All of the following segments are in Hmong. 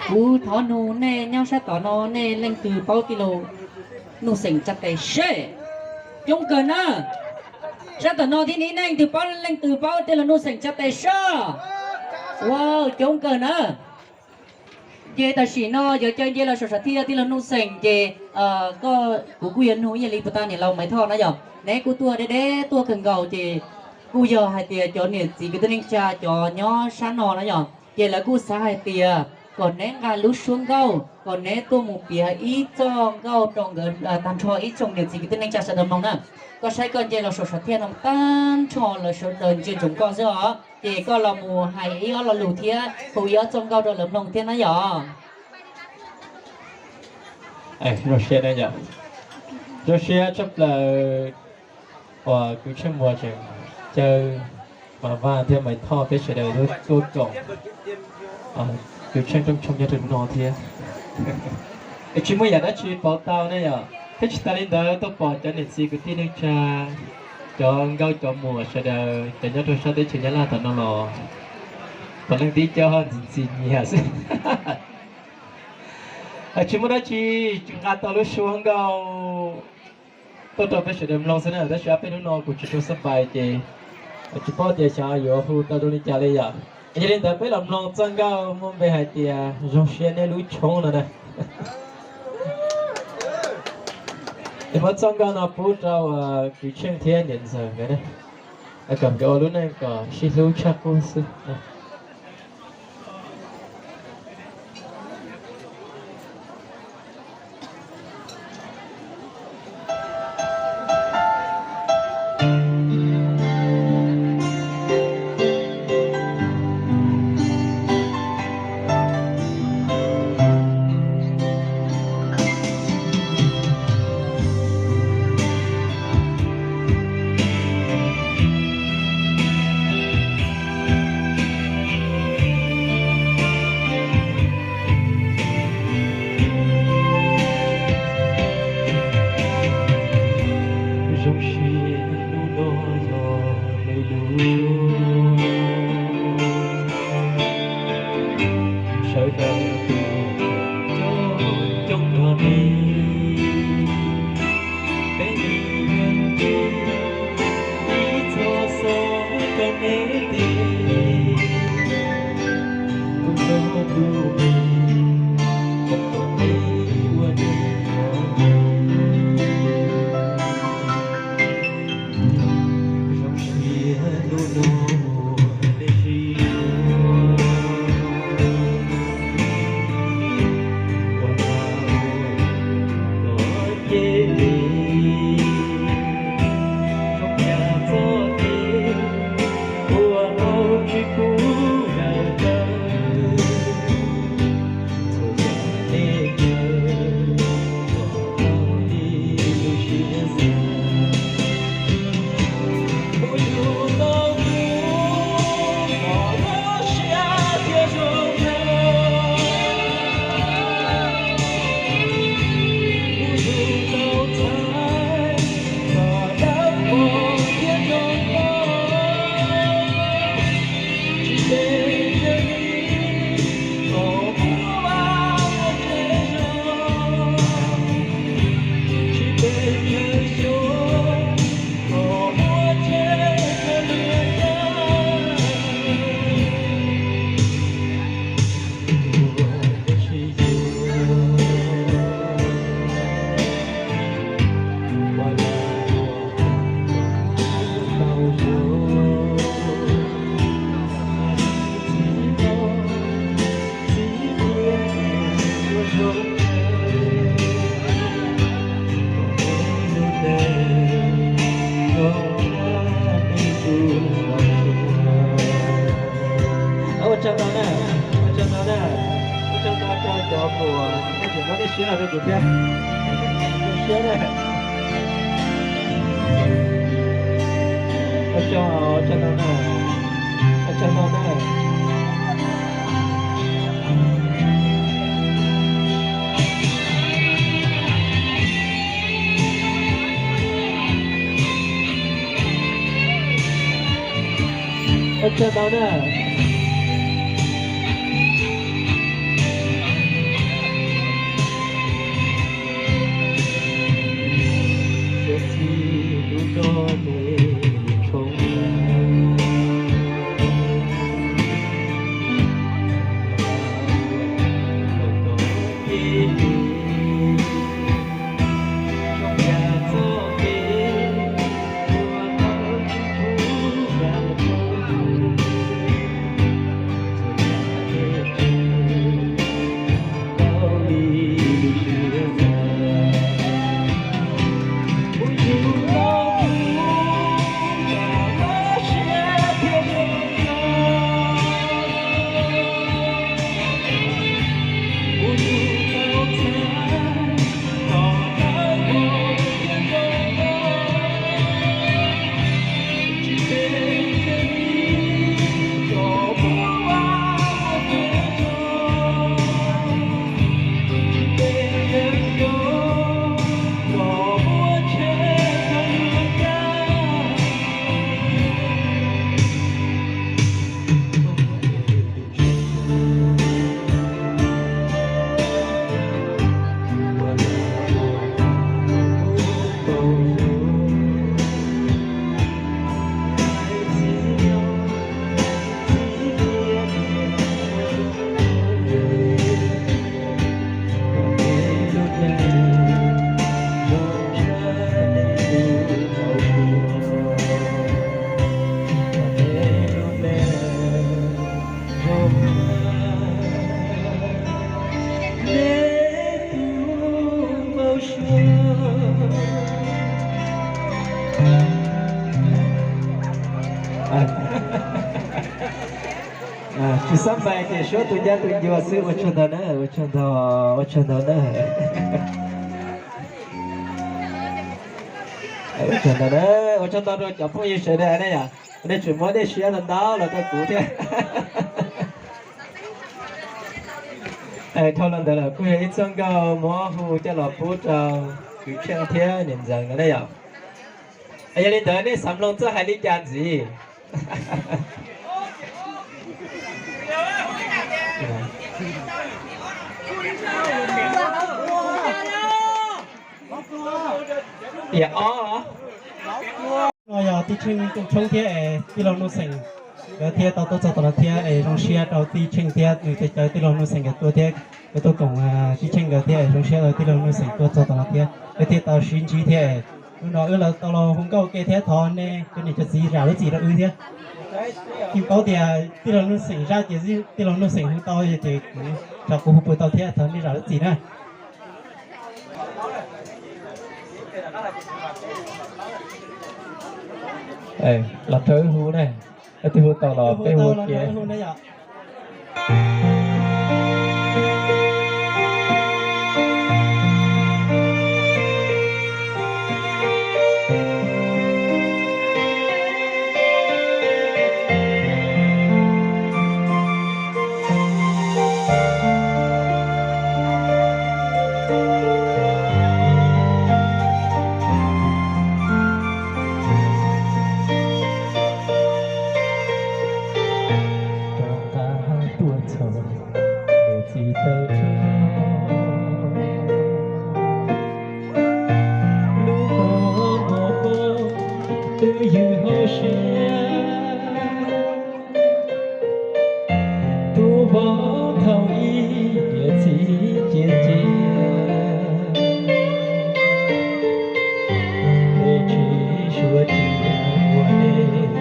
Kuv thov nug nej nyob sab tom no nej leej twg paub tij laug Nuj Xeem tsa tes seb. Coob kawg na. Sab tom no thiab ib neeg twg paub, leej twg paub tij laug Nuj Xeem tsa tes seb. Ua coob kawg na. Ces tam sim no yuav caw nce los saum sam thiaj tij laug Nuj Xeem ces koj, kuv kuj yuav nug ib yam li puag ta niam laus Maiv Thoj na yom, neb kuj tuaj deb deb tuaj kawg nkaus ces kuj yog hais tias cov niam txiv kwv tij neej tsa cov nyob sab no na yom, ces lawv kuj xav hais tias kom neb nqa lub suab nkauj kom neb tuaj mus piav ib txoj nkauj rau nkawd tag nrho ib tsoom niam txiv kwv tij neej tsa sawv daws mloog na. Koj saib koj nce los saum sam thiaj no tag nrho lawv sawv daws ntsia ntsoov koj xwb os, ces koj los mus hais ib ob lo lus thiab hu ib ob txoj nkauj rau lawv mloog thiab na yom. Zoo siab, zoo siab tshaj plaws uas kwv Tsheej Muas tseem caw Mas Vaj thiab Maiv Thoj peb sawv daws tuaj koom kwv Tsheej rooj tshoob nyob rau hnub no thiab. Es tsis muaj yam dab tsi pauv tau ne yom, thiab tsis tas li ntawd tuaj pom cov niam txiv kwv tij neej tsa, cov nkauj cov muam sawv daws cov nyob rau sab teb chaws Nyab Laj tom no los puav leej tib co ho ntxim ntxim nyiam xwb. Tsis muaj dab tsi, tsuas nqa tau lub suab nkauj tuaj rau peb sawv daws mloog xwb na, tab sis ob peb hnub no kuv tsis tshua xab pais ces tsis paub tias xyov yuav hu tau zoo li cas li yom. Yog li ntawd peb los mloog txoj nkauj muaj npe hais tias Zoo Siab Neb Lub Tshoob no na. Es muab txoj nkauj no pub rau kwv Tsheej thiab niam ntxawm nkawd na, kom nkawd ua lub neej kom sib hlub tshaj qub xwb. Zoo siab hnub no yog neb lub, sawv daws tus coob nrog neb, peb ib leeg ib txoj xov rau neb tias, kuv nrog tus me, kom tau neb ua neej zoo siab hnub no mus neb sib yuav. Ua lag ua luam los ces zoo yam txoj kev ua hauj tsis pub daws tawm. Txhua yam nej caw kom tau li lub siab xav. Kuv yug tau kuv kom lub siab thiaj zoo nkauj. Kuv yug tau ntxhais kom dawb paug thiab zoo nkauj. Tsis pes tsawg vij kom muab vaj ua tsev zoo, tsis pes tsawg xyoo kom ua tsev rau luag nyob. Ua neb sib yuav, ua lag ua luam tau zoo. Ua tsaug ntau na, ua tsaug ntau na, ua tsaug ntau rau cov uas nej tseem muab nej siab los rau kuv thiab. Zoo siab na. Ua tsaug, ua tsaug ntau na, ua tsaug ntau na. Ua tsaug ntau na. Xab mais ces suab tus ncab tus ncua xwb, ua tsaug ntau na, ua tsaug ntau, ua tsaug ntau na. Ua tsaug ntau na, ua tsaug ntau rau cov phooj ywg sawv daws na yom, nej tseem muab dej siab los ntau los rau kuv thiab. Dhau los ntawd lawm kuj yog ib txoj nkauj muab hu coj los pub rau kwv Tsheej thiab niam ntxawm nkawd na yom. Yog li ntawd nej xav mloog txoj hais li cas ntxiv? Tiam ob. No yog tij Tsheej Tooj Tshoob thiab es tij laug Nuj Xeem nkawd thiab tau tuaj txog tom no thiab es zoo siab rau tij Tsheej thiab nws tes cawv tij laug Nuj Xeem nkawd tuaj thiab nkawd tuaj koom tij Tsheej nkawd thiab es zoo siab rau tij laug Nuj Xeem tuaj txog tom no thiab wb thiaj tau sib ntsib thiab es hnub no wb los tau los hu nkauj ua ke thiab thov nej cov niam cov txiv zam lub txim rau wb thiab. Yeej paub tias tij laug Nuj Xeem zaj ces tij laug Nuj Xeem hu tau ces kuv, tsam kuv hu puas tau thiab thov nej zam lub txim na. Los rau wb hu na, leej twg hu tau los peb hu ua ke. Rov qab tuaj txog niam txiv tawg rog, lub kua muag poob twb ywg hauv siab. Tub vauv thaum ub niam txiv cia cia, nej tsis suav cia ua nej os.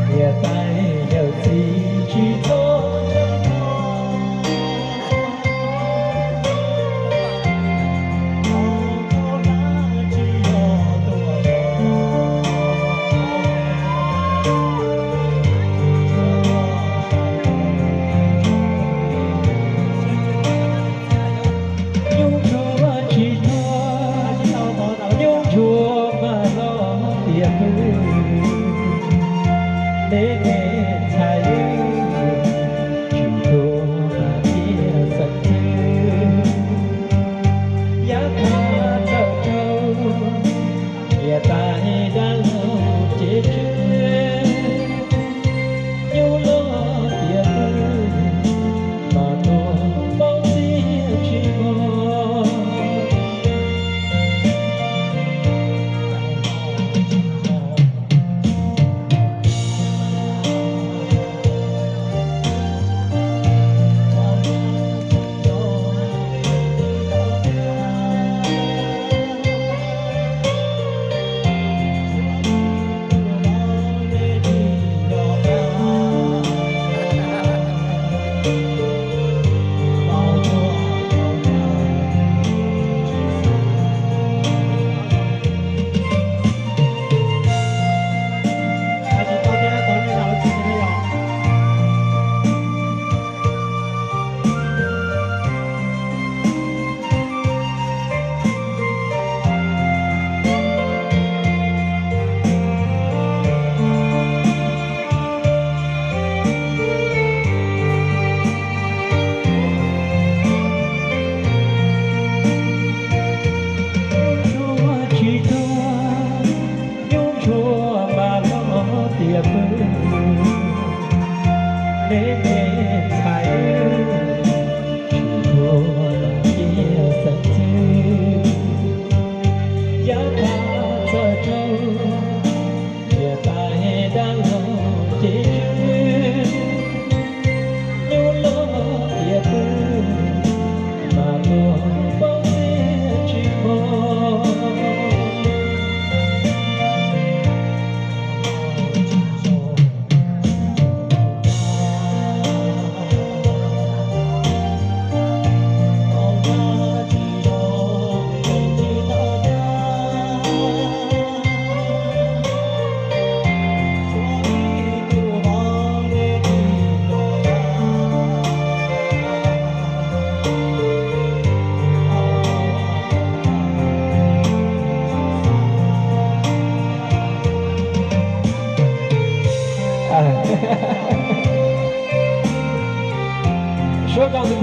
Niam tais yawm txiv tsis txhob ntshai, tsis yog tuaj los.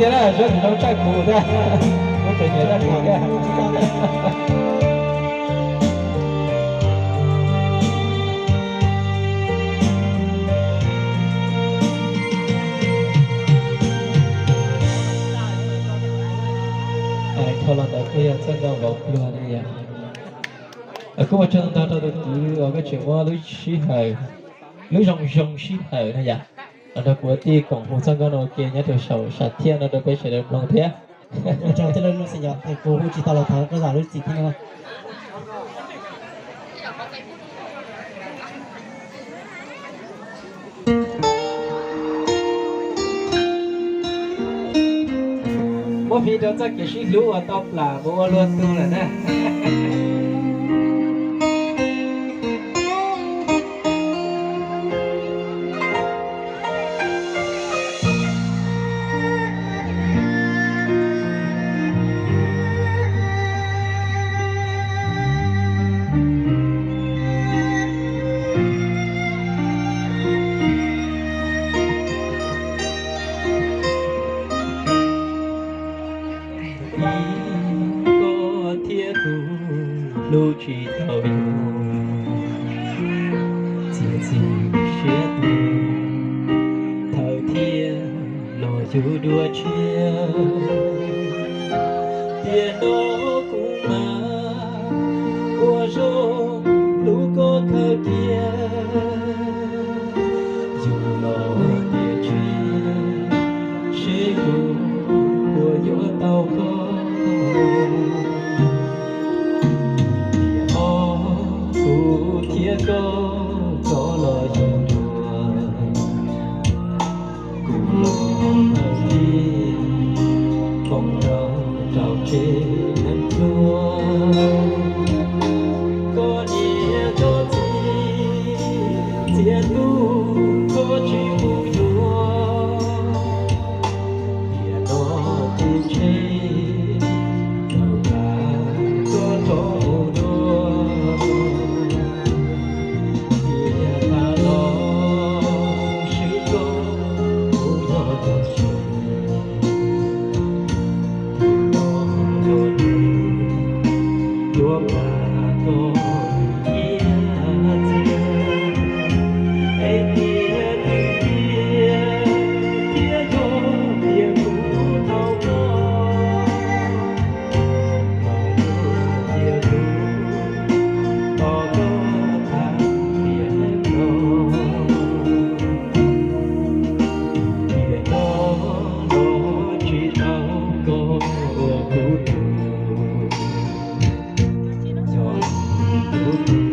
Sab tim zoo tshaj kuv thiab, kuv tseem nyiam tshaj kuv thiab. Dhau los ntawd kuj yog txoj nkauj npaum pluag ne yom. Kuj ua tsaug ntau rau tus kwv uas koj tseem muab lub sij hawm, lub zoo zoo sij hawm no yom, los nrog kuv ua tij koom hu txoj nkauj no ua ke nyob rau saum sam thiaj no rau peb sawv daws mloog thiab. Ua tsaug tij laug Nuj Xeem Yom, kuv hu tsis tau los thov koj zam lub txim thiab no. Muab piv rau txoj kev sib hlub uas tau plam mus ua luag tug lawm na. Koj thiab kuv hlub tsis tau yus, txiav txim siab tuag, thawj thiab los yug dua tshiab. Tiam no kuv mam ua zoo hlub koj kawg kiag, yus los tiam tsis seb kuv puas yuav tau koj. Tiam no kuv thiab koj rov los yug dua, kuv los tawm tig poob rau rau tsev neeg dua. Koj niam koj txiv txiav ntuj koj tsis pub yuav, tiam no ces ntshe rau qab koj rov mus dua. Tiam tas los seb koj puas yog tus tsis yuav pab koj ib txhia, es tiam twg tiag thiab yog tias kuv tau koj, los yog tias kuv tos koj tag tiam no. Tiam no los tsis tau koj ua kuv tug, yog kuv tug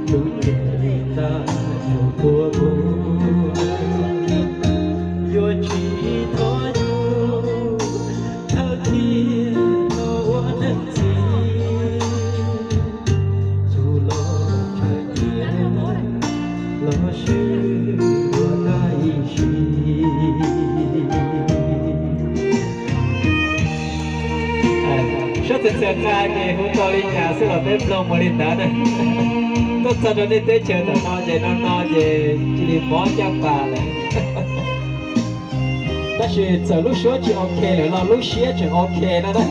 lub cev li tab tus tuav kuv, yuav tsis thov yus thawj thiab los ua neeg txiv. Yus los tshwm cia los swb ua tag ib sim. Suab txawv txawv qa ces hu tau li cas xwb los peb mloog mus li ntawd na. Tuaj txog rau nej teb chaws ntawm no ces no no ces cia li mob caj pas lawm. Tab sis txawm lub suab tsis ok lawm los lub siab tseem ok no na.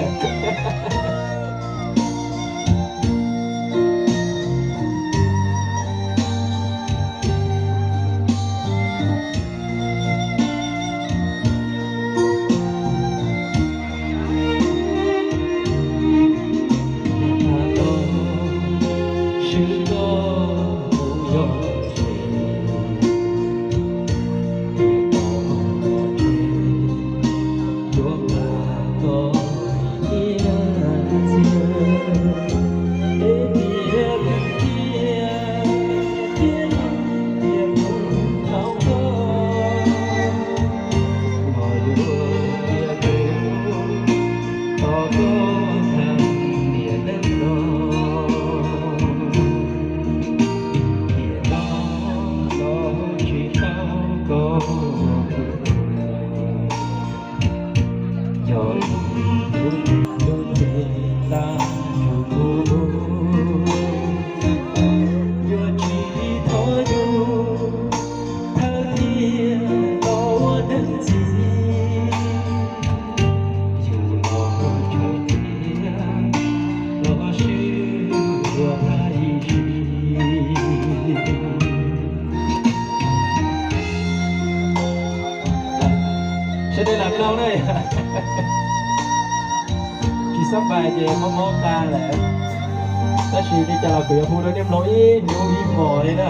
Yog ib hnub twg lub cev laj tus kuv, yuav tsis thov yus thawj thiab los ua neeg txiv. Tsis xab pais ces mob mob qa lawm, tab sis li cas los kuv yuav hu rau nej mloog ib hnub ib hmos li na.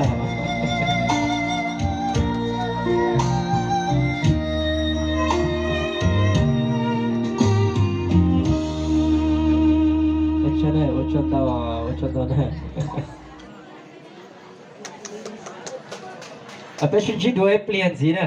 Ua tsaug ntau, ua tsaug ntau na. Peb sib ntsib dua ib pliag ntxiv na.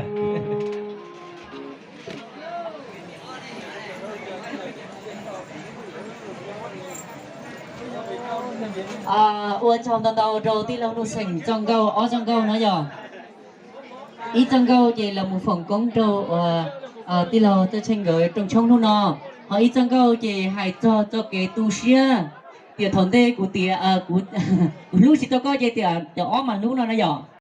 Ua tsaug ntau ntau rau tij laug Nuj Xeem txoj nkauj, ob txoj nkauj no yog, ib txoj nkauj ces los mus foom koob rau tij laug Txawj Tsheej nkawd rooj tshoob hnub no, ho ib txoj nkauj ces hais txog txoj kev tu siab, tiam thaum ntej kuv tias kuv hlub tsis tau koj ces tias cov ob mas hlub no na yom.